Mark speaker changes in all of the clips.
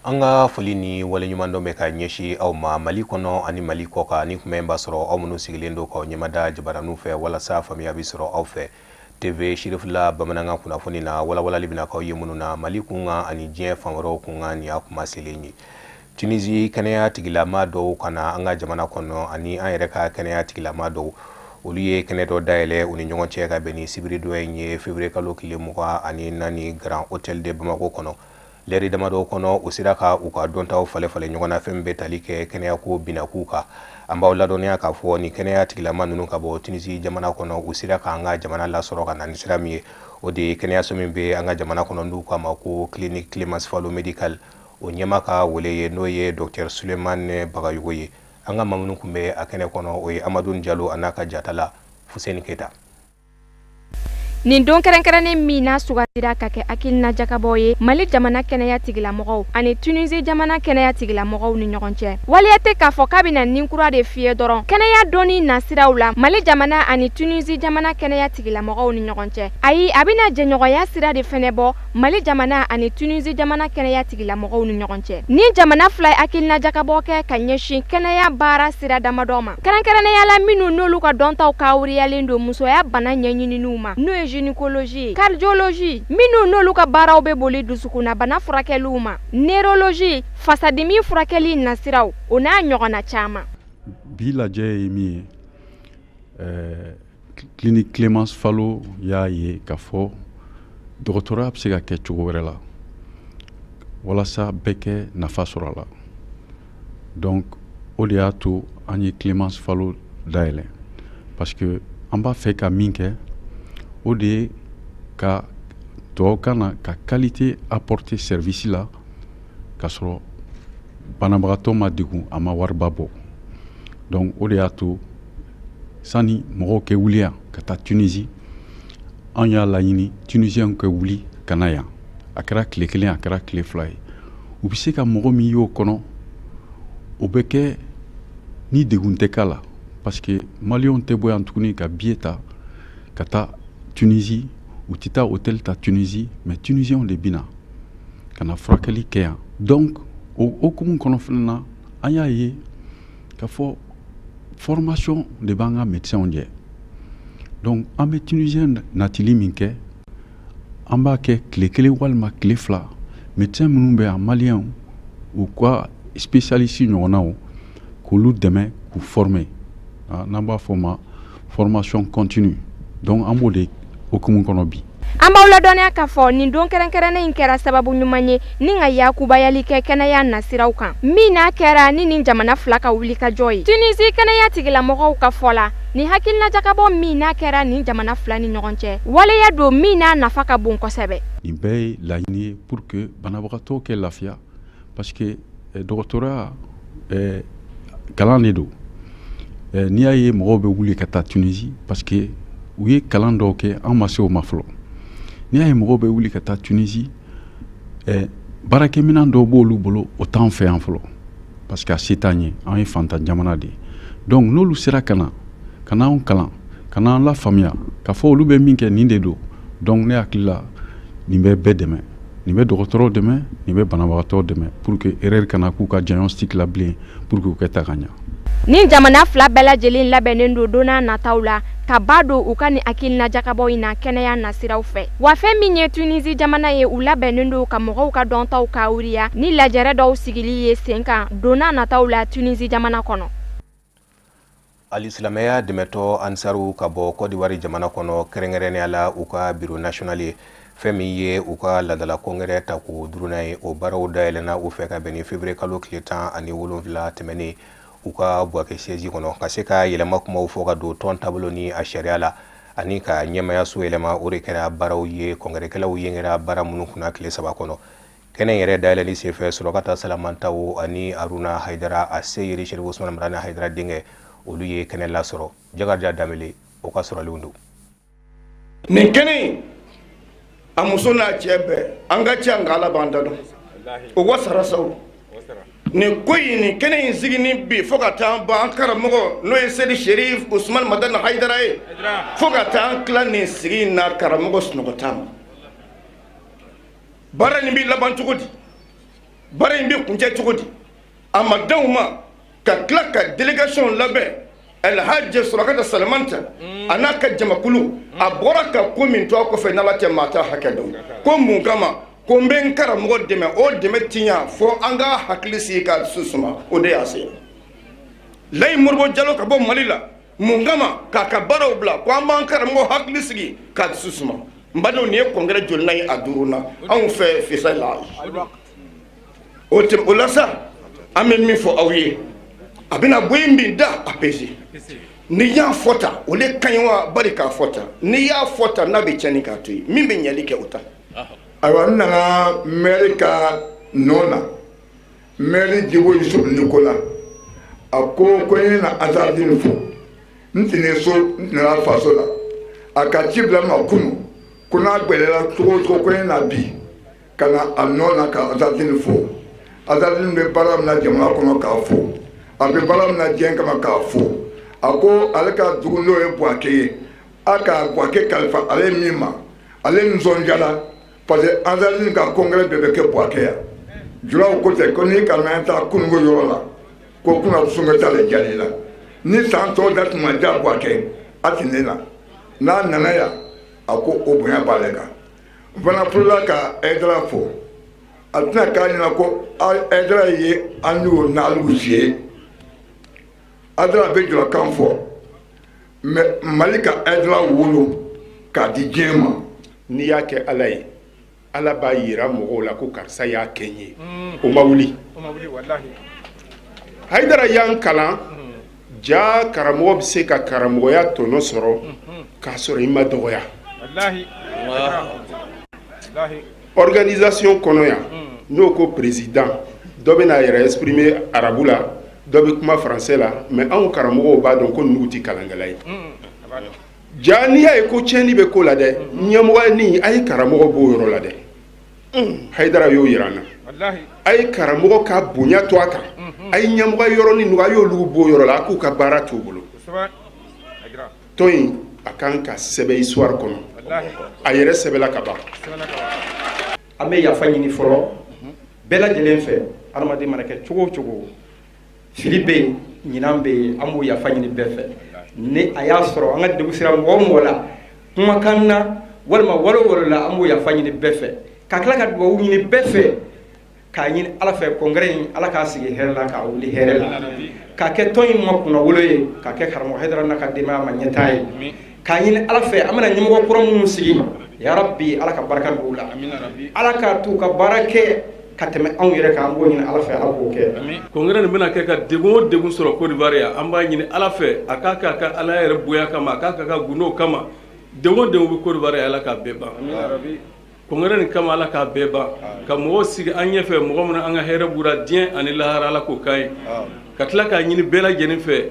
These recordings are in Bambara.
Speaker 1: An ka foli ni waleɲumandɔn bɛ ka ɲɛsin aw ma Mali kɔnɔ ani Mali kɔkan, ni kuma in b'a sɔrɔ aw minnu sigilen don k'aw ɲɛmada jabaraninw fɛ walasa faamuya bɛ sɔrɔ aw fɛ. TV Cherifla bamanankan kunnafoni na, walawalali bɛna k'aw ye minnu na Mali kunkan ani diɲɛ fan wɛrɛw kunkan, nin y'a kuma selen ye. Tunisie kɛnɛya tigilama dɔw ka na an ka jamana kɔnɔ ani an yɛrɛ ka kɛnɛya tigilama dɔw, olu ye kɛnɛ dɔ dayɛlɛ u ni ɲɔgɔn cɛ ka bɛn ni sibiridon in ye, février kalo tile 24, Grand Hôtel de Bamako kɔnɔ. Lɛri damadɔ kɔnɔ, u sera ka u ka dɔntaw falen falen ɲɔgɔn na fɛn bɛ tali kɛ kɛnɛyako binakun kan. An b'aw ladɔnniya k'a fɔ nin kɛnɛya tigilama ninnu ka bɔ Tunisie jamana kɔnɔ, u sera k'an ka jamana lasɔrɔ ka na ni sira min ye, o de ye kɛnɛyaso min bɛ an ka jamana kɔnɔ n'u k'a ma ko Clinique Clémence Fallot Médical, o ɲɛma ka wele ye, n'o ye Docteur Sulemane Bagayogo ye. An ka maa minnu tun bɛ a kɛnɛ kɔnɔ, o ye Amadu Jalo a n'a ka jatala Fuseni Keyita.
Speaker 2: Nin don kɛrɛnkɛrɛnnen min n'a sugandira ka kɛ hakilina jakabɔ ye Mali jamana kɛnɛya tigilamɔgɔw ani Tunisie jamana kɛnɛya tigilamɔgɔw ni ɲɔgɔn cɛ, waleya tɛ k'a fɔ k'a bɛna nin kura de fiyɛ dɔrɔn kɛnɛya dɔnni nasiraw la Mali jamana ani Tunisie jamana kɛnɛya tigilamɔgɔw ni ɲɔgɔn cɛ. Ayi, a bɛna jɛɲɔgɔnya sira de fɛnɛ bɔ Mali jamana ani Tunisie jamana kɛnɛya tigilamɔgɔw ni ɲɔgɔn cɛ. Ni jamana fila ye hakilina jakabɔ kɛ ka ɲɛsin kɛnɛya baara sira damadɔ ma, kɛrɛnkɛrɛnnenya la minnu n'olu ka dɔntaw kawuriyalen don musoya bana ɲɛɲininiw ma, n'o ye gynécologie, cardiologie, minnu n'olu ka baaraw bɛ boli dusukunnabana furakɛliw ma, neurologie, fasadimi furakɛli nasiraw, o n'a ɲɔgɔnna caman.
Speaker 3: Bi lajɛ ye min ye, Clinique Clémence Fallot y'a ye k'a fɔ dɔgɔtɔrɔya bɛ se ka kɛ cogo wɛrɛ la walasa bɛɛ kɛ nafa sɔrɔ a la. Donc o de y'a to an ye Clémence Fallot dayɛlɛ, parce que an b'a fɛ ka min kɛ, o de ye ka tubabukan na ka qualité apporter service la, k'a sɔrɔ banabagatɔ ma degun, a ma wariba bɔ. Donc o de y'a to sani mɔgɔw kɛ wuli yan ka taa Tunisie, an y'a laɲini Tunisien ka wuli ka na yan. A kɛra tile 1, a kɛra tile 2 ye, u bɛ se ka mɔgɔ min y'o kɔnɔ, o bɛ kɛ ni degun tɛ k'a la, parce que maliyɛnw tɛ bɔ yan tuguni ka billet ta ka taa Tunisie, u tɛ taa hôtel ta Tunisie, mais Tunisiens de bɛ na ka na furakɛli kɛ yan. Donc o hokumu kɔnɔ fana na, an y'a ye k'a fɔ formation de b'an ka médecins jɛ. Donc an bɛ Tunisien natili min kɛ, an b'a kɛ tile 1 walima tile 2. Médecin minnu bɛ yan, maliyɛnw, u ka spécialiste ɲɔgɔnnaw, k'olu dɛmɛ k'u former, n'an b'a fɔ o ma formation continue. Donc an b'o de hokumu kɔnɔ bi.
Speaker 2: An b'aw ladɔnniya k'a fɔ nin don kɛrɛnkɛrɛnnen in kɛra sababu ɲuman ye ni ka yakubayali kɛ kɛnɛya nasiraw kan, min n'a kɛra ni nin jamana fila ka wulikajɔ ye. Tunisie kɛnɛya tigilamɔgɔw ka fɔ la, nin hakilina jakabɔ min n'a kɛra nin jamana fila ni ɲɔgɔn cɛ, waleya don min n'a nafa ka bon kosɛbɛ.
Speaker 3: Nin bɛɛ ye laɲini ye pour que banabagatɔw kɛ lafiya, parce que dɔgɔtɔrɔya kalan de don. N'i y'a ye mɔgɔw bɛ wuli ka taa Tunisie, parce que u ye kalan dɔw kɛ, an ma se o ma fɔlɔ. N'i y'a ye mɔgɔw bɛ wuli ka taa Tunisie, baarakɛminɛn dɔw b'olu bolo, o t'an fɛ yan fɔlɔ, parce que a se t'an ye, an ye fantan jamana de ye. Donc n'olu sera ka na ka n'anw kalan, ka n'an lafaamuya k'a fɔ olu bɛ min kɛ nin de don. Donc ne hakili la, nin bɛ bɛɛ dɛmɛ, nin bɛ dɔgɔtɔrɔw dɛmɛ, nin bɛ banabagatɔw dɛmɛ, pour que erreur kana k'u ka diagnostic la bilen, pour que u kɛ ta ka ɲa.
Speaker 2: Nin jamana fila bɛɛ lajɛlen labɛnnen don don n'a nataw la ka ba don u ka nin hakilina jakabɔ in na kɛnɛya nasiraw fɛ. Wa fɛn min ye Tunisie jamana ye, u labɛnnen don ka mɔgɔw ka dɔntaw kawuriya ni lajɛrɛ dɔw sigili ye sen kan don n'a nataw la Tunisie jamana kɔnɔ.
Speaker 1: Hali silamɛya dɛmɛtɔ Ansaru ka bɔ Côte d'Ivoire jamana kɔnɔ, kɛrɛnkɛrɛnnenya la u ka bureau national ye, fɛn min ye u ka laadala congrès ta ko duurunan ye, o baaraw dayɛlɛnna u fɛ ka bɛn ni février kalo tile 17 tɛmɛnen u ka Bouaké siège kɔnɔ, ka se ka yɛlɛma kumaw fɔ ka don tɔn taabolo ni a sariya la ani ka ɲɛmayaso yɛlɛma. O de kɛra baaraw ye congrèskɛlaw ye kɛra baara minnu kunna tile 3 kɔnɔ. Kɛnɛ yɛrɛ dayɛlɛli senfɛ, Sɔrɔkata Salamantaw ani Haruna Hayidara a Seyiri Serifu Usumani Madani Hayidara denkɛ, olu ye kɛnɛ lasɔrɔ. Jakarija Danbele o ka sɔrɔlenw don.
Speaker 4: Nin kɛnɛ in, a muso n'a cɛ bɛɛ, an ka ca, nka Ala b'an da dɔn, o wasara sa o. Nin ko in, nin kɛnɛ in sigi ni bi fo ka taa ban, an karamɔgɔ n'o ye Seyidi Serif Usumani Madani Hayidara ye, fo ka taa an tila nin sigi in na, karamɔgɔ sunɔgɔ t'a ma. Baara nin bɛ laban cogo di? Baara in bɛ kuncɛ cogo di? A ma d'aw ma ka tila ka délégation labɛn. Alhaji Surakata Salamanta a n'a ka jamakulu, a bɔra ka ko min to a kɔfɛ, n'Ala tɛ maa t'a hakɛ dɔn. Ko mun kama? Ko n bɛ n karamɔgɔ dɛmɛ, o dɛmɛ ti ɲa fo an ka hakili sigi ka dusu suma. O de y'a se Layi Moribo Jalo ka bɔ Mali la, mun kama? K'a ka baaraw bila ko an b'an karamɔgɔ hakili sigi ka dusu suma. N badenw, nin ye congrès jolina ye? A duuru na anw fɛ fisa la. O tɛ o la sa, an bɛ min fɔ aw ye, a bɛna bɔ yen min da a pese. N'i y'a fɔ tan, o de ka ɲi wa? Bari k'a fɔ tan, n'i y'a fɔ tan, n'a bɛ tiɲɛni k'a to yen, min bɛ ɲɛli kɛ, o ta.
Speaker 5: Ayiwa, n nana maire ka nɔ na, maire Djibo Youssouf Nicolas. A ko ko n na Ansardine fo. N tɛnɛ so, n tɛnɛ faso la. A ka ci bila n ma kunu ko n'a gbɛlɛla cogo o cogo, ko n na bi ka na a nɔ na ka Ansardine fo. Ansardine bɛ baara min na jamana kɔnɔ, k'a fo. A bɛ baara min na diɲɛ kama, k'a fo. A ko ale ka dugu, n'o ye Buwake ye, a ka Buwake kalifa ale min ma, ale nisɔndiyara, parce que Ansardine ka congrès bɛɛ bɛ kɛ Buwake yan. Julaw ko tɛ ko n'i kana taa kununko yɔrɔ la, ko kunna sungɛ t'ale jali la. Ni san tɔw da tun ma diya Buwake, a tɛ ne na. N'a nana yan, a ko o bonya b'ale kan. N fana furula ka Hayidara fo. A tɛna k'a ɲɛna ko Hayidara ye an n'o n'aliw si ye. Hayidara bɛ julakan fɔ, mais Mali ka Hayidara wolo k'a di diɲɛ ma.
Speaker 6: N'i y'a kɛ Ala ye, Ala b'a yira mɔgɔw la ko karisa y'a kɛ n ye. O ma wuli. Hayidara y'an kalan ja karamɔgɔ bɛ se ka karamɔgɔya tɔnɔ sɔrɔ k'a sɔrɔ i ma dɔgɔya. Organisation kɔnɔ yan, n'o ko président, dɔ bɛ n'a yɛrɛ exprimer arabu la, dɔ bɛ kuma français la, mais anw karamɔgɔw b'a dɔn ko ninnu tɛ kalankɛla ye. Ja n'i y'a ye ko tiɲɛni bɛ ko la dɛ, ɲɛmɔgɔya ni a ye karamɔgɔ b'o yɔrɔ la dɛ. Hayidara y'o yira an na. A ye karamɔgɔ ka bonya to a kan, a ye ɲɛmɔgɔ yɔrɔnin ninnu, a y'olu b'o yɔrɔ la, a k'u ka baara t'u bolo. Tɔn in a kan ka sɛbɛn histoire kɔnɔ, a yɛrɛ sɛbɛnla ka ban.
Speaker 7: An bɛ yafa ɲini fɔlɔ bɛɛ lajɛlen fɛ. Adamaden mana kɛ cogo o cogo, fili bɛ yen, ɲinan bɛ yen, an b'o yafa ɲini bɛɛ fɛ. Ni a y'a sɔrɔ an ka degun sera mɔgɔ o mɔgɔ la kumakan na walima wale o wale la, an b'o yafa ɲini bɛɛ fɛ, ka tila ka dugawu ɲini bɛɛ fɛ, k'a ɲini Ala fɛ congrès in, Ala k'a sigi hɛrɛ la, k'a wuli hɛrɛ la, k'a kɛ tɔn in ma kunnawolo ye, k'a kɛ karamɔgɔ Hayidara n'a ka denbaya ma ɲɛtaa ye, k'a ɲini Ala fɛ an bɛna ɲɛmɔgɔ kura minnu sigi, yarabi Ala ka barika don u la, Ala k'a t'u ka baara kɛ ka tɛmɛ anw yɛrɛ kan. An b'o ɲini Ala fɛ, Ala k'o kɛ.
Speaker 8: Congrès nin bɛna kɛ ka degun o degun sɔrɔ Côte d'Ivoire yan, an b'a ɲini Ala fɛ a k'a kɛ a ka Ala yɛrɛ bonya kama, a k'a kɛ a ka gundow kama. Degun o degun bɛ Côte d'Ivoire yan, Ala k'a bɛɛ ban. Congrès nin kama, Ala k'a bɛɛ ban, ka mɔgɔw sigi an ɲɛfɛ, mɔgɔ minnu an ka hɛrɛ b'u diɲɛ ani lahara, Ala k'o k'an ye. Ka tila k'a ɲini bɛɛ lajɛlen fɛ,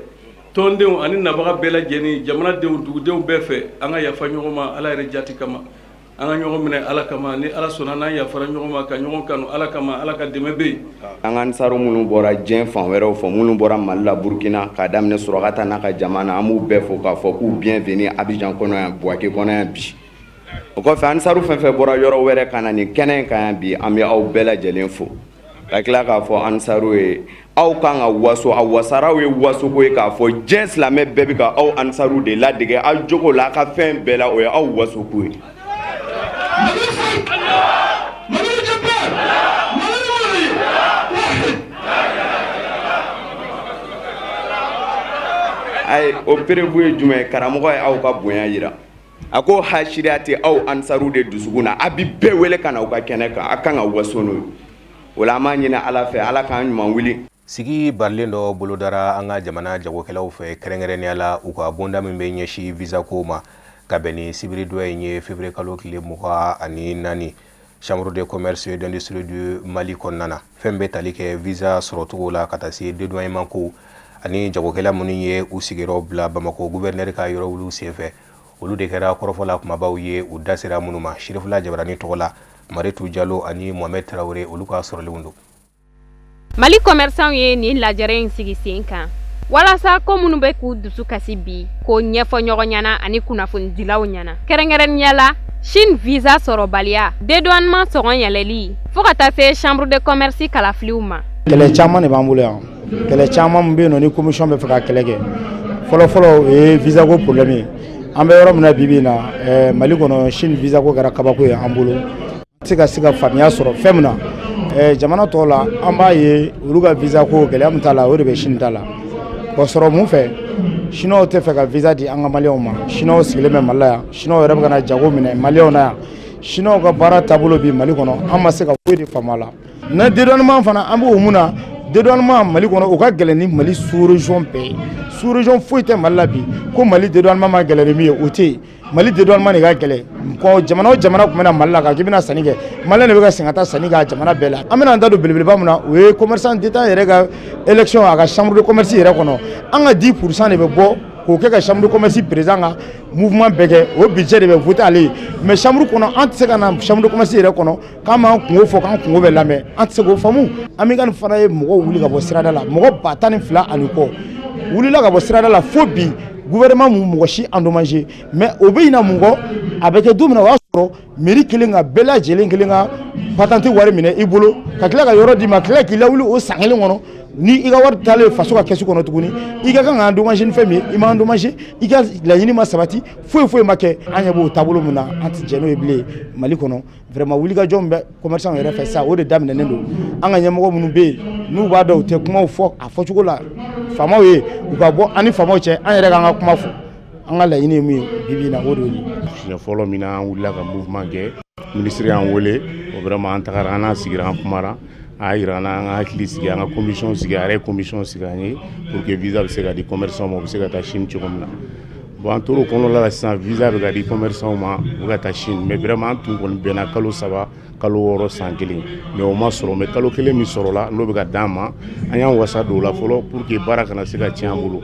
Speaker 8: tɔndenw ani nabaga bɛɛ lajɛlen, jamanadenw, dugudenw bɛɛ fɛ, an ka yafa ɲɔgɔn ma Ala yɛrɛ jati kama, an ka ɲɔgɔn minɛ Ala kama. Ni Ala sɔnna, n'an yafara ɲɔgɔn ma ka ɲɔgɔn kanu Ala kama, Ala ka dɛmɛ bɛ yen.
Speaker 9: An ka ansaru minnu bɔra diɲɛ fan wɛrɛw fɛ, minnu bɔra Mali la, Burukina, k'a daminɛ Surakata n'a ka jama na, an b'u bɛɛ fo k'a fɔ k'u bienvenue Abidjan kɔnɔ yan, Buwake kɔnɔ yan bi. O kɔfɛ, ansaru fɛn fɛn bɔra yɔrɔ wɛrɛ ka na nin kɛnɛ in kan yan bi, an bɛ aw bɛɛ lajɛlen fo, ka tila k'a fɔ ansaru ye, aw kan ka waso. A wasaraw ye wasoko ye k'a fɔ diɲɛ silamɛ bɛɛ bɛ ka aw ansaru de ladege aw jogo la, aw ka fɛn bɛɛ la, o ye aw wasoko ye. Ayi, o preuve ye jumɛn ye? Karamɔgɔ ye aw ka bonya yira. A ko hasiriya tɛ aw ansaru de dusukun na, a bi bɛɛ wele ka na aw ka kɛnɛ kan, a kan ka waso n'o ye. O la, an b'a ɲini Ala fɛ, Ala k'an ɲuman wuli.
Speaker 1: Sigi barilen dɔ bolodara an ka jamana jagokɛlaw fɛ, kɛrɛnkɛrɛnnenya la u ka bonda min bɛ ɲɛsin visa ko ma, ka bɛn ni sibiridon in ye, février kalo tile 24, chambre de commerce et d'industrie du Mali kɔnɔna na. Fɛn bɛ tali kɛ visa sɔrɔcogo la, ka taa se dédouanement ko ani jagokɛla minnu ye u sigiyɔrɔ bila Bamakɔ gouverneur ka yɔrɔ wuli senfɛ, olu de kɛra kɔrɔfɔ la kumabaw ye u da sera minnu ma. Sirifila Jabarani tɔgɔ la, Maritu Jalo ani Mohamed Traoré, olu ka sɔrɔlenw don.
Speaker 10: Mali commerçant ye nin lajɛrɛ in sigi sen kan.
Speaker 2: Walasa ko minnu bɛ k'u dusu kasi bi k'o ɲɛfɔ ɲɔgɔn ɲɛna ani kunnafonidilaw ɲɛna, kɛrɛnkɛrɛnnenya la Chine visa sɔrɔbaliya, dédouanement sɔngɔ yɛlɛli, fo ka taa se chambre de commerce kalafiliw ma.
Speaker 10: Kɛlɛ caman de b'an bolo yan, kɛlɛ caman min bɛ yen nɔ ni commission bɛ fɛ ka kɛlɛ kɛ. Fɔlɔ-fɔlɔ o ye visa ko problème ye. An bɛ yɔrɔ min na bi bi in na, Mali kɔnɔ, Chine visa ko kɛra kabako ye an bolo. An tɛ se ka faamuya sɔrɔ fɛn min na, jamana tɔw la, an b'a ye olu ka visa ko gɛlɛya min t'a la, o de bɛ Chine ta la. K'o sɔrɔ mun fɛ, Chinois tɛ fɛ ka visa di an ka Maliyɛnw ma. Chinois sigilen bɛ Mali la yan, Chinois yɛrɛ bɛ ka na jago minɛ Maliyɛnw na yan. Chinois ka baara taabolo bi Mali kɔnɔ, an ma se ka foyi de faamu a la. Na dédouanement fana, an b'o mun na, dédouanement Mali kɔnɔ, o ka gɛlɛn ni Mali sous-région bɛɛ ye. Sous-région foyi tɛ Mali la bi ko Mali dédouanement ma gɛlɛn ni min ye, o tɛ yen. Mali dédouanement de ka gɛlɛn. Jamana o jamana tun bɛ na Mali la k'a k'i bɛna sanni kɛ, Maliyɛn de bɛ ka segin ka taa sanni kɛ a jamana bɛɛ la. An bɛna an da don belebeleba min na, o ye commerçant d'État yɛrɛ ka élection a ka chambre de commerce yɛrɛ kɔnɔ. An ka 10% de bɛ bɔ k'o kɛ ka chambre de commerce président ka mouvement bɛɛ kɛ, o budget de bɛ voter ale ye. Mais chambre kɔnɔ, an tɛ se ka na chambre de commerce yɛrɛ kɔnɔ k'an b'an kungo fɔ, k'an kungo bɛ lamɛn, an tɛ se k'o faamu. Amical fana ye mɔgɔw wuli ka bɔ sirada la, mɔgɔ 12,000 ani kɔ wulila ka bɔ sirada la fo bi gouvernement mu mɔgɔ si endommagé. Mais o bɛ ɲina mun kɔ, a bɛ kɛ don min na, o y'a sɔrɔ mairie kelen ka bɛɛ lajɛlen kelen ka patente wari minɛ i bolo, ka tila ka yɔrɔ d'i ma, tila k'i lawuli o san kelen kɔnɔ ni i ka wari taalen faso ka kɛsu kɔnɔ tuguni. I ka kan ka endommagé ni fɛn min ye, i ma endommagé, i ka laɲini ma sabati, foyi foyi ma kɛ. An ɲɛ b'o taabolo min na, an tɛ jɛn n'o ye bilen Mali kɔnɔ. Vraiment, wulikajɔ min bɛ commerçant yɛrɛ fɛ sisan, o de daminɛnen don. An ka ɲɛmɔgɔ minnu bɛ yen n'u b'a dɔn u tɛ kumaw fɔ a fɔcogo la faamaw ye, u ka bɔ an ni faamaw cɛ, an yɛrɛ k'an ka kuma fɔ. An ka laɲini ye min ye bi bi in na, o de ye.
Speaker 11: Siɲɛ fɔlɔ min na an wulila ka mouvement kɛ, ministre y'an wele, o vraiment an tagara, an n'a sigira, an kumara, a y'a yira an na an ka hakili sigi, an ka commission sigi, a yɛrɛ ye commission sigi an ye pour que visa bɛ se ka di commerçant ma, u bɛ se ka taa Chine cogo min na. Bon, an tor'o kɔnɔna la sisan, visa bɛ ka di commerçant ma, u bɛ ka taa Chine, mais vraiment an tun kɔni bɛnna kalo 3, kalo 6, san 1, mais o ma sɔrɔ. Mais kalo 1 min sɔrɔla n'o bɛ ka d'an ma, an y'an wasa don o la fɔlɔ pour que baara kana se ka tiɲɛ an bolo.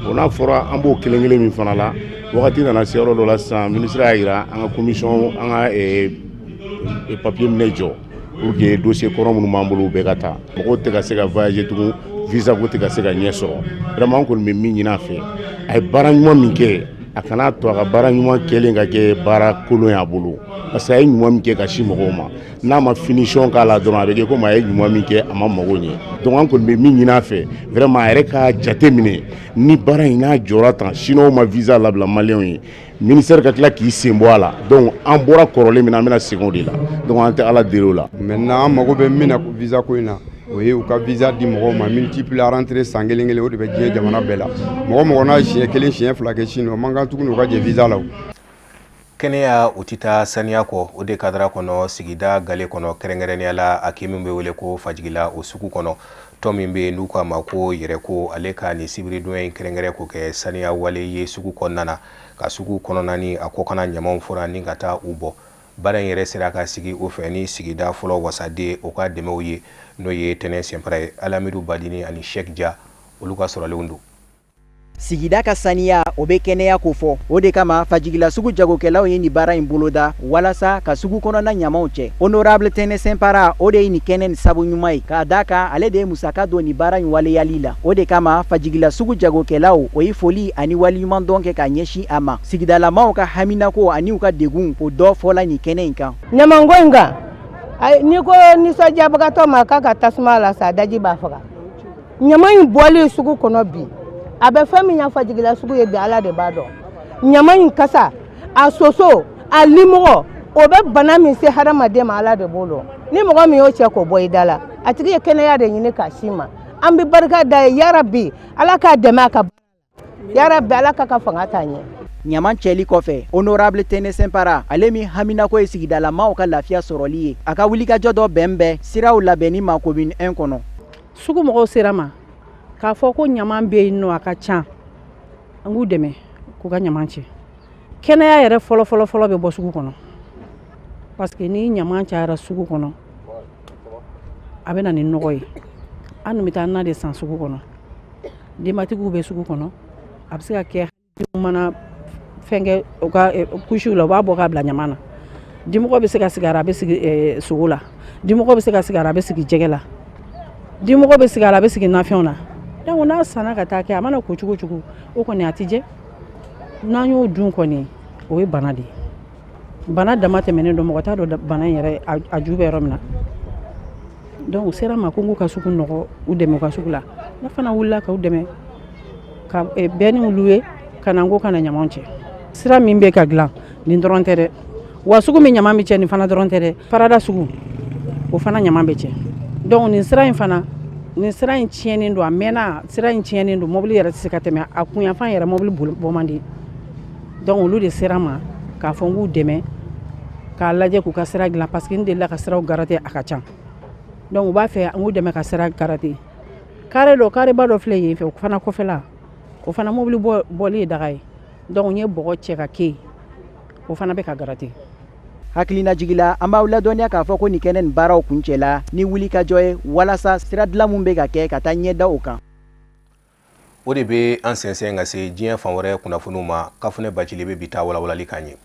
Speaker 11: Bon, n'a fɔra an b'o kelen kelen min fana la, wagati nana se yɔrɔ dɔ la sisan, ministre y'a yira an ka commission, an ka papier minɛ jɔ pour que dossier kɔrɔ minnu b'an bolo, u bɛɛ ka taa. Mɔgɔw tɛ ka se ka voyager tugun, visa ko tɛ ka se ka ɲɛ sɔrɔ. Vraiment, an kɔni bɛ min ɲini a fɛ, a ye baara ɲuman min kɛ, a kana to a ka baara ɲuman kɛlen ka kɛ baara kolon ye a bolo, parce que a ye ɲuman min kɛ ka si mɔgɔw ma, n'a ma finition k'a la dɔrɔn, a bɛ kɛ komi a ye ɲuman min kɛ, a ma mago ɲɛ. Donc an kɔni bɛ min ɲini a fɛ, vraiment a yɛrɛ ka jate minɛ ni baara in n'a jɔra tan, Chinois ma visa labila Maliyɛnw ye, ministère ka tila k'i sen bɔ a la. Donc an bɔra kɔrɔlen min na, an bɛna segin o de la. Donc an tɛ Ala deli o la.
Speaker 12: Maintenant, an mago bɛ min na visa ko in na, o ye u ka visa di mɔgɔw ma multiple rentrée san kelen kelen. O de bɛ diɲɛ jamana bɛɛ la. Mɔgɔ mɔgɔ n'a siɲɛ kelen, siɲɛ fila kɛ Chine, o man kan tuguni u ka jɛ visa la o.
Speaker 1: Kɛnɛya, o tɛ taa saniya kɔ. O de kadara kɔnɔ sigida gale kɔnɔ, kɛrɛnkɛrɛnnenya la a kin min bɛ wele ko Fajigila, o sugu kɔnɔ, tɔn min bɛ yen n'u k'a ma ko Yɛrɛko, ale ka nin sibiridon in kɛrɛnkɛrɛn k'o kɛ saniya wale ye sugu kɔnɔna na, ka sugu kɔnɔna ni a kɔkanna ɲamaw fura ni ka taa u bɔ. Baara in yɛrɛ sera ka sigi o fɛ ni sigida fɔlɔ wasaden o ka dɛmɛw ye, n'o ye Tɛnɛ Senpara ye. Alamidu Badini ani Sɛki Ja, olu ka sɔrɔlenw don.
Speaker 13: Sigida ka saniya, o bɛ kɛnɛya ko fɔ. O de kama Fajigila sugu jagokɛlaw ye nin baara in boloda walasa ka sugu kɔnɔna ɲamaw cɛ. Honorable Tɛnɛ Senpara, o de ye nin kɛnɛ nin sabu ɲuman ye, k'a da kan ale de ye musaka don nin baara in waleyali la. O de kama Fajigila sugu jagokɛlaw, o ye foli ani waleɲumandɔn kɛ ka ɲɛsin a ma. Sigidalamaw ka haminako ani u ka degun, o dɔ fɔla nin kɛnɛ in kan.
Speaker 14: Ɲamanko in kan, n'i ko nisɔndiyabagatɔ ma k'a ka tasuma la sa, daji b'a faga. Ɲama in bɔlen sugu kɔnɔ bi, a bɛ fɛn min ɲɛ Fajigila sugu ye bi, Ala de b'a dɔn. Ɲama in kasa, a soso, a limɔgɔ, o bɛ bana min se hadamaden ma, Ala de b'o dɔn. Ni mɔgɔ min y'o cɛ k'o bɔ i da la, a tigi ye kɛnɛya de ɲini k'a si ma. An bɛ barika da ye, yarabi Ala k'a dɛmɛ a ka, yarabi Ala k'a ka fanga t'a ɲɛ.
Speaker 13: Ɲaman cɛli kɔfɛ, honorable Tɛnɛ Senpara, ale min haminako ye sigidalamaw ka lafiya sɔrɔli ye, a ka wulikajɔ dɔ bɛn bɛ siraw labɛnni ma commune 1 kɔnɔ.
Speaker 15: Sugu mɔgɔw sera ma k'a fɔ ko ɲaman bɛ yen nɔ, a ka ca, an k'u dɛmɛ k'u ka ɲaman cɛ. Kɛnɛya yɛrɛ fɔlɔ fɔlɔ fɔlɔ bɛ bɔ sugu kɔnɔ, parce que ni ɲaman cayara sugu kɔnɔ, a bɛ na ni nɔgɔ ye. An dun bɛ taa na de san sugu kɔnɔ, denbatigiw bɛ sugu kɔnɔ, a bɛ se ka kɛ denw mana fɛn kɛ u ka kusiw la, u b'a bɔ k'a bila ɲaman na. Dimɔgɔ bɛ se ka sigi a la, a bɛ sigi sogo la. Dimɔgɔ bɛ se ka sigi a la, a bɛ sigi jɛgɛ la. Dimɔgɔ bɛ sigi a la, a bɛ sigi nafɛnw na. Donc n'a sanna ka taa kɛ, a mana ko cogo cogo, o kɔni a ti jɛ. N'an y'o dun kɔni, o ye bana de ye. Bana dama tɛmɛnen don, mɔgɔ t'a dɔn bana in yɛrɛ a ju bɛ yɔrɔ min na. Donc u sera ma ko n k'u ka sugu nɔgɔ, u dɛmɛ u ka sugu la. Ne fana wulila k'u dɛmɛ ka bɛɛ louer ka na, n ko ka na ɲamanw cɛ. Sira min bɛ ka dilan nin dɔrɔn tɛ dɛ, wa sugu min ɲaman bɛ cɛ nin fana dɔrɔn tɛ dɛ, farada sugu o fana ɲaman bɛ cɛ. Donc nin sira in fana, nin sira in tiɲɛnen don, a mɛnna, sira in tiɲɛnen don, mobili yɛrɛ tɛ se ka tɛmɛ a kunyanfan yɛrɛ, mobili bɔ man di. Donc olu de sera ma k'a fɔ n k'u dɛmɛ k'a lajɛ k'u ka sira dilan, parce que n delila ka siraw garate, a ka ca. Donc u b'a fɛ n k'u dɛmɛ ka sira garate. Carré dɔ, carréba dɔ filɛ yen fɛ, o fana kɔfɛla, o fana mobili bɔli ye daga ye. Donc n ye bɔgɔ cɛ ka kɛ yen, o fana bɛ ka garate.
Speaker 13: Hakilinajigi la, an b'aw ladɔnniya k'a fɔ ko nin kɛnɛ nin baaraw kuncɛla ni wulikajɔ ye walasa sira dilan mun bɛ ka kɛ ka taa ɲɛda o kan.
Speaker 1: O de bɛ an sɛnsɛn ka se diɲɛ fan wɛrɛ kunnafoniw ma. Kafunɛ Bacili bɛ bi ta walawalali k'an ye.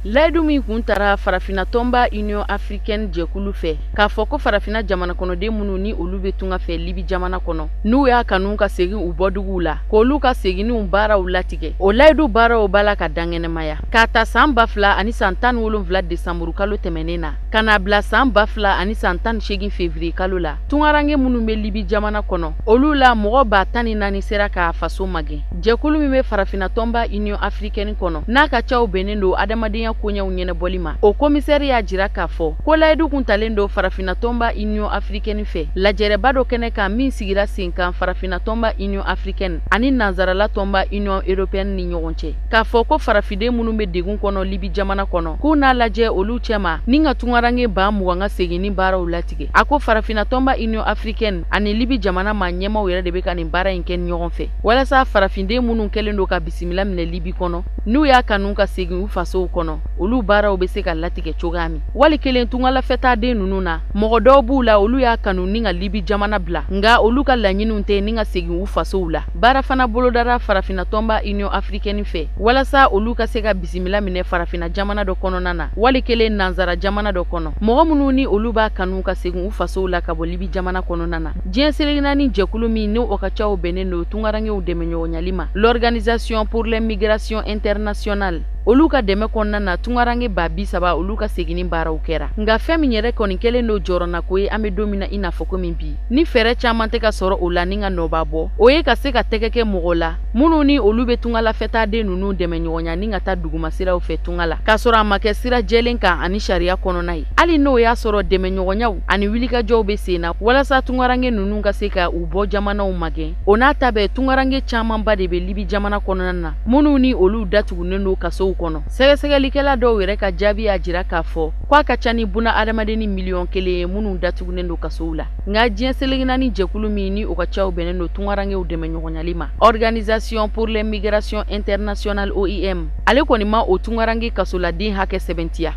Speaker 16: Layidu min kun taara Farafinna tɔnba Union africaine jɛkulu fɛ k'a fɔ ko Farafinna jamana kɔnɔden minnu ni olu bɛ tunga fɛ Libi jamana kɔnɔ, n'u y'a kanu ka segin u bɔduguw la, k'olu ka seginniw baaraw latigɛ, o layidu baaraw b'a la ka dankɛnɛmaya k'a ta san 2017 desanburu kalo tɛmɛnen na ka n'a bila san 2018 février kalo la. Tungarange minnu bɛ Libi jamana kɔnɔ, olu la mɔgɔ 14,000 sera k'a faso magɛn. Jɛkulu min bɛ Farafinna tɔnba Union africaine kɔnɔ, n'a ka caw bɛnnen don adamadenya koɲɛw ɲɛnabɔli ma, o komisɛri y'a jira k'a fɔ ko layidu kun talen don Farafinna tɔnba Union africaine fɛ lajɛrɛba dɔ kɛnɛ kan min sigira sen kan Farafinna tɔnba Union africaine ani nansarala tɔnba Union européenne ni ɲɔgɔn cɛ, k'a fɔ ko farafiden minnu bɛ degun kɔnɔ Libi jamana kɔnɔ, k'u n'a lajɛ olu cɛma ni ka tungarange 20,000 ka seginni baaraw latigɛ. A ko Farafinna tɔnba Union africaine ani Libi jamana maa ɲɛmaw yɛrɛ de bɛ ka nin baara in kɛ ɲɔgɔn fɛ walasa farafiden minnu kɛlen don ka bisimila minɛ Libi kɔnɔ, n'u y'a kanu ka segin u fasow kɔnɔ, olu baaraw bɛ se ka latigɛ cogoya min. Wali kelen tungalafɛtaaden ninnu na, mɔgɔ dɔw b'u la olu y'a kanu ni ka Libi jamana bila, nka olu ka laɲiniw tɛ ni ka segin u fasow la. Baara fana bolodara Farafinna tɔnba Union africaine fɛ walasa olu ka se ka bisimila minɛ Farafinna jamana dɔ kɔnɔna na, wali kelen nansara jamana dɔ kɔnɔ, mɔgɔ minnu ni olu b'a kanu ka segin u fasow la ka bɔ Libi jamana kɔnɔna na. Diɲɛ seleke naani jɛkulu min n'o ka caw bɛnnen don tungarangew dɛmɛɲɔgɔnyali ma, l'Organisation pour les migrations internationales, olu ka dɛmɛ kɔnɔna na tungarange 30,000 olu ka seginni baaraw kɛra. Nka fɛn min yɛrɛ kɔni kɛlen don jɔrɔnako ye an bɛ don min na i n'a fɔ komi bi, ni fɛɛrɛ caman tɛ ka sɔrɔ o la ni ka nɔba bɔ, o ye ka se ka tɛgɛ kɛ mɔgɔ la minnu ni olu bɛ tungalafɛtaaden ninnu dɛmɛ ɲɔgɔnya ni ka taa dugumasiraw fɛ tunga la, k'a sɔrɔ a ma kɛ sira jɛlen kan ani sariya kɔnɔna ye. Hali n'o y'a sɔrɔ dɛmɛɲɔgɔnyaw ani wulikajɔw bɛ sen na walasa tungarange ninnu ka se ka u bɔ jamanaw magɛn, o n'a ta bɛɛ tungarange camanba de bɛ Libi jamana kɔnɔna na minnu ni olu datugunen don kasow kɔnɔ. Sɛgɛsɛgɛlikɛla dɔw yɛrɛ ka jaabi y'a jira k'a fɔ k'a ka ca ni buna adamadenni 1 miliyɔn ye minnu datugunen don kasow la. Nka diɲɛ seleke naani jɛkulu min ni o ka caw bɛnnen don tungarangew dɛmɛɲɔgɔnyali ma, Organisation pour les migrations internationales OIM, ale kɔni ma o tungarange kasoladen hakɛ sɛbɛntiya.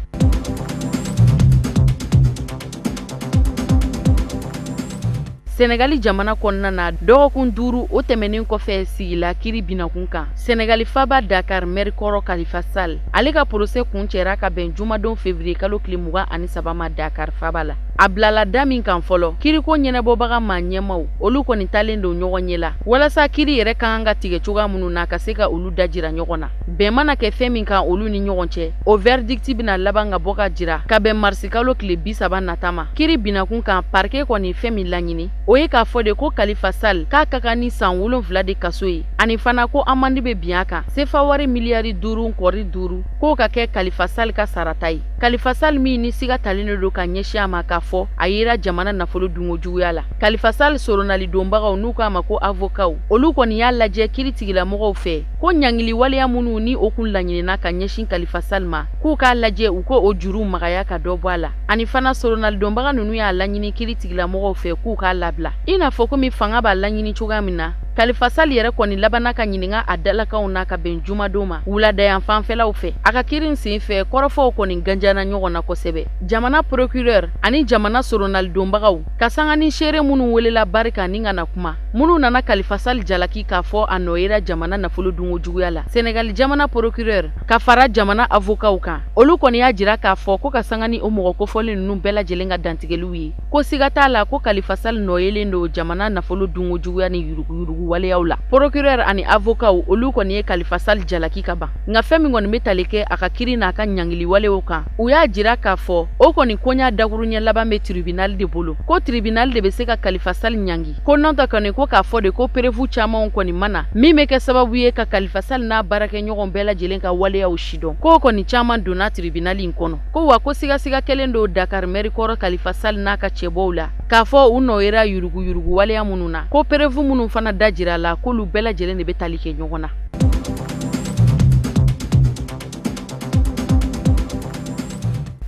Speaker 16: Senegali jamana kɔnɔna na, dɔgɔkun 5 o tɛmɛnen kɔfɛ sigila kiri binakun kan, Senegali faba Dakar maire kɔrɔ Khalifa Sall ale ka procès kuncɛra ka bɛn jumadon février kalo tile 23 ma Dakar faba la. A bilala da min kan fɔlɔ, kiriko ɲɛnabɔbaga maa ɲɛmaw olu kɔni talen don ɲɔgɔn ɲɛ la walasa kiri yɛrɛ ka kan ka tigɛ cogoya minnu na ka se ka olu dajira ɲɔgɔn na. Bɛn mana kɛ fɛn min kan olu ni ɲɔgɔn cɛ, o verdict bɛna laban ka bɔ ka jira ka bɛn marisi kalo tile 30 nata ma. Kiri binakun kan, parquet kɔni fɛn min laɲini, o ye k'a fɔ de ko Khalifa Sall k'a ka kan ni san 7 de kaso ye, ani fana ko amande bɛ bin a kan sefa wari miliyari 5.5 k'o ka kɛ Khalifa Sall ka sarata ye. Khalifa Sall min ni siga talen don ka ɲɛsin a ma k'a fɔ a yera jamana nafolo dunko juguya la. Khalifa Sall soronali donbagaw n'u k'a ma ko avocats, olu kɔni y'a lajɛ kiri tigilamɔgɔw fɛ ko ɲangili waleya minnu ni o kun laɲinina ka ɲɛsin Khalifa Sall ma, k'u k'a lajɛ u ko o juru magaya ka dɔ bɔ a la. Ani fana soronali donbaga ninnu y'a laɲini kiri tigilamɔgɔw fɛ k'u k'a labila i n'a fɔ komi fanga b'a laɲini cogoya min na. Khalifa Sall yɛrɛ kɔni labanna ka ɲininka a dalakanw na ka bɛn jumadon ma wulada yan fanfɛlaw fɛ. A ka kiiri in sen fɛ, kɔrɔfɔw kɔni ganjana ɲɔgɔn na kosɛbɛ. Jamana procureur ani jamana soronalidonbagaw ka sanga ni seere minnu welela barika ni ka na kuma, minnu nana Khalifa Sall jalaki k'a fɔ a nɔ yera jamana nafolo dunko juguya la. Senegali jamana procureur ka fara jamana avocatw kan, olu kɔni y'a jira k'a fɔ ko ka sanga ni o mɔgɔ kofɔlen ninnu bɛɛ lajɛlen ka dantigɛliw ye, ko siga t'a la ko Khalifa Sall nɔ yelen don jamana nafolo dunko juguya ni yuruguyurugu waleyaw la. Procureur ani avocatw olu kɔni ye Khalifa Sall jalaki ka ban, nka fɛn min kɔni bɛ tali kɛ a ka kiiri n'a ka ɲangili walew kan, u y'a jira k'a fɔ o kɔni koɲa dakuruɲɛ laban bɛ tribunal de bolo, ko tribunal de bɛ se ka Khalifa Sall ɲangi, ko nɔntɛ kɔni ko k'a fɔ de ko preuve camanw kɔni mana min bɛ kɛ sababu ye ka Khalifa Sall n'a baarakɛɲɔgɔn bɛɛ lajɛlen ka waleyaw sidɔn, k'o kɔni caman donna tribunal in kɔnɔ. Ko wa ko sigasiga kɛlen don Dakar mɛri kɔrɔ Khalifa Sall n'a ka cɛbɔw la k'a fɔ u nɔ yera yuruguyurugu waleya minnu na, ko preuve minnu fana da jira la k'olu bɛɛ lajɛlen de bɛ tali kɛ ɲɔgɔn na.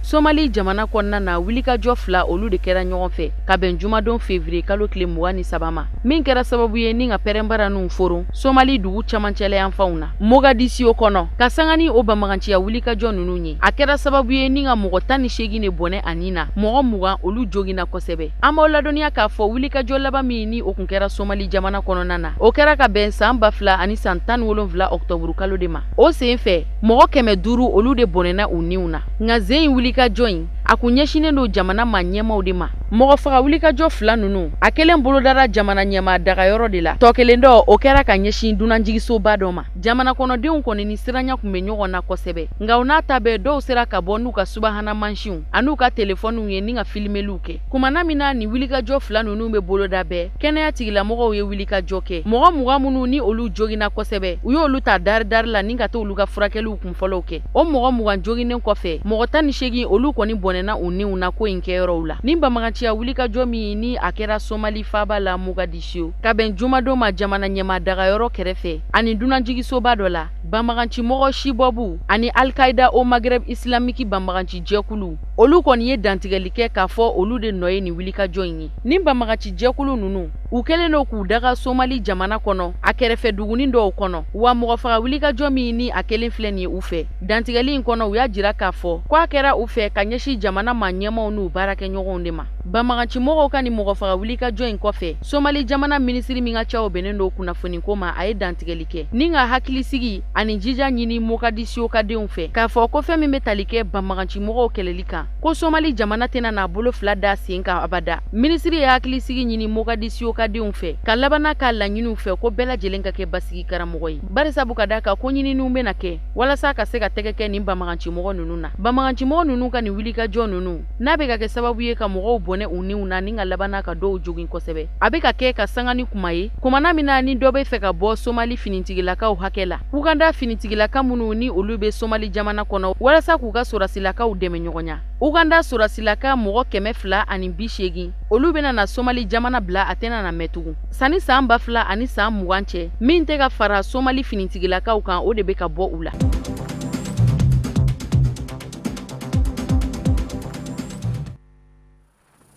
Speaker 16: Somali jamana kɔnɔna na, wulikajɔ fila olu de kɛra ɲɔgɔn fɛ ka bɛn jumadon février kalo tile 23 ma, min kɛra sababu ye ni ka pɛrɛnbara ninnu foron Somali dugu camancɛla yanfanw na Mogadiscio kɔnɔ. Ka sanga ni o banbaganciya wulikajɔ ninnu ye, a kɛra sababu ye ni ka mɔgɔ 18 de bɔnɛ a nin na, mɔgɔ 20 olu joginna kosɛbɛ. An b'aw ladɔnniya k'a fɔ wulikajɔ laban min ni o kun kɛra Somali jamana kɔnɔna na, o kɛra ka bɛn san 2017 octobre kalo de ma. O sen fɛ mɔgɔ 500 olu de bɔnɛna u niw na. Nka zen in wulikajɔ in a kun ɲɛsinnen don jamana maa ɲɛmaw de ma. Mɔgɔ faga wulikajɔ fila ninnu, a kelen bolodara jamana ɲɛmaa dagayɔrɔ de la, tɔ kelen dɔ o kɛra ka ɲɛsin dunanjiginsoba dɔ ma. Jamana kɔnɔdenw kɔni ni siranya kun bɛ ɲɔgɔn na kosɛbɛ, nka o n'a ta bɛɛ dɔw sera ka bɔ n'u ka subahana mansinw an'u ka telefɔniw ye ni ka filimeliw kɛ. Kumana min na ni wulikajɔ fila ninnu bɛ boloda bɛɛ, kɛnɛya tigilamɔgɔw ye wulikajɔ kɛ. Mɔgɔ 20 minnu ni olu joginna kosɛbɛ, u y'olu ta dari-dari la ni ka t'olu ka furakɛliw kunfɔlɔw kɛ. O mɔgɔ 20 joginnen kɔfɛ, mɔgɔ 18 olu kɔni bɔnɛna u niw na ko in kɛyɔrɔw la. Ni banbaganciya wulikajɔ min ni a kɛra Somali faaba la Mogadiscio ka bɛn jumadon ma jamana ɲɛmaa dagayɔrɔ kɛrɛfɛ ani dunanjiginsoba dɔ la, banbagancimɔgɔ Shibɔbu ani Al-Qaïda au Maghreb islamique banbaganci jɛkulu olu kɔni ye dantigɛli kɛ k'a fɔ olu de nɔ ye nin wulikajɔ in ye. Ni banbagaci jɛkulu ninnu u kɛlen don k'u daga Somali jamana kɔnɔ a kɛrɛfɛ dugunin dɔw kɔnɔ, wa mɔgɔ faga wulikajɔ min ni a kelen filɛ nin ye u fɛ. Dantigɛli in kɔnɔ, u y'a jira k'a fɔ k'a kɛra u fɛ ka ɲɛsin jamana maa ɲɛmaw n'u baarakɛɲɔgɔnw de ma. Banbagancimɔgɔw ka nin mɔgɔ faga wulikajɔ in kɔfɛ, Somali jamana minisiri min ka caw bɛnnen don kunnafoniko ma, a ye dantigɛli kɛ ni ka hakilisigi ani jija ɲini Mogadiscio ka denw fɛ k'a fɔ ko fɛn min bɛ tali kɛ banbagancimɔgɔw kɛlɛli kan, ko Somali jamana tɛna n'a bolo fila da sen kan abada. Minisiri ye hakilisigi ɲini Mogadiscio ka denw fɛ ka labanna k'a laɲiniw fɛ ko bɛɛ lajɛlen ka kɛ basigi karamɔgɔ ye, barisabu ka d'a kan ko ɲininiw bɛna kɛ walasa ka se ka tɛgɛ kɛ nin banbagancimɔgɔ ninnu na. Banbagancimɔgɔ ninnu ka nin wulikajɔ ninnu n'a bɛ ka kɛ sababu ye ka mɔgɔw bɔnɛ u niw na ni ka labanna ka dɔw jogin kosɛbɛ, a bɛ ka kɛ ka sanga ni kuma ye kumana min na ni dɔ bɛ fɛ ka bɔ Somali finitigilakaw hakɛ la. Uganda finitigilaka minnu ni olu bɛ Somali jamana kɔnɔ walasa k'u ka sɔrɔsilakaw dɛmɛ ɲɔgɔn ɲa, Uganda sɔrɔsilaka mɔgɔ 280 olu bɛna na Somali jamana bila a tɛna na mɛn tugun sanni san 2020 cɛ. Min tɛ ka fara Somali finitigilakaw kan, o de bɛ ka bɔ u la.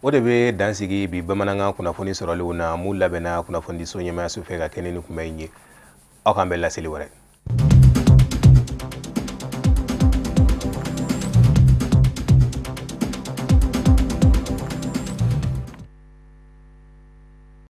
Speaker 1: O de bɛ dansigi bi bamanankan kunnafoni sɔrɔlenw na mun labɛnna kunnafonidiso ɲɛmaayaso fɛ ka kɛnɛ ni kunbɛn in ye. Aw k'an bɛn laseli wɛrɛ.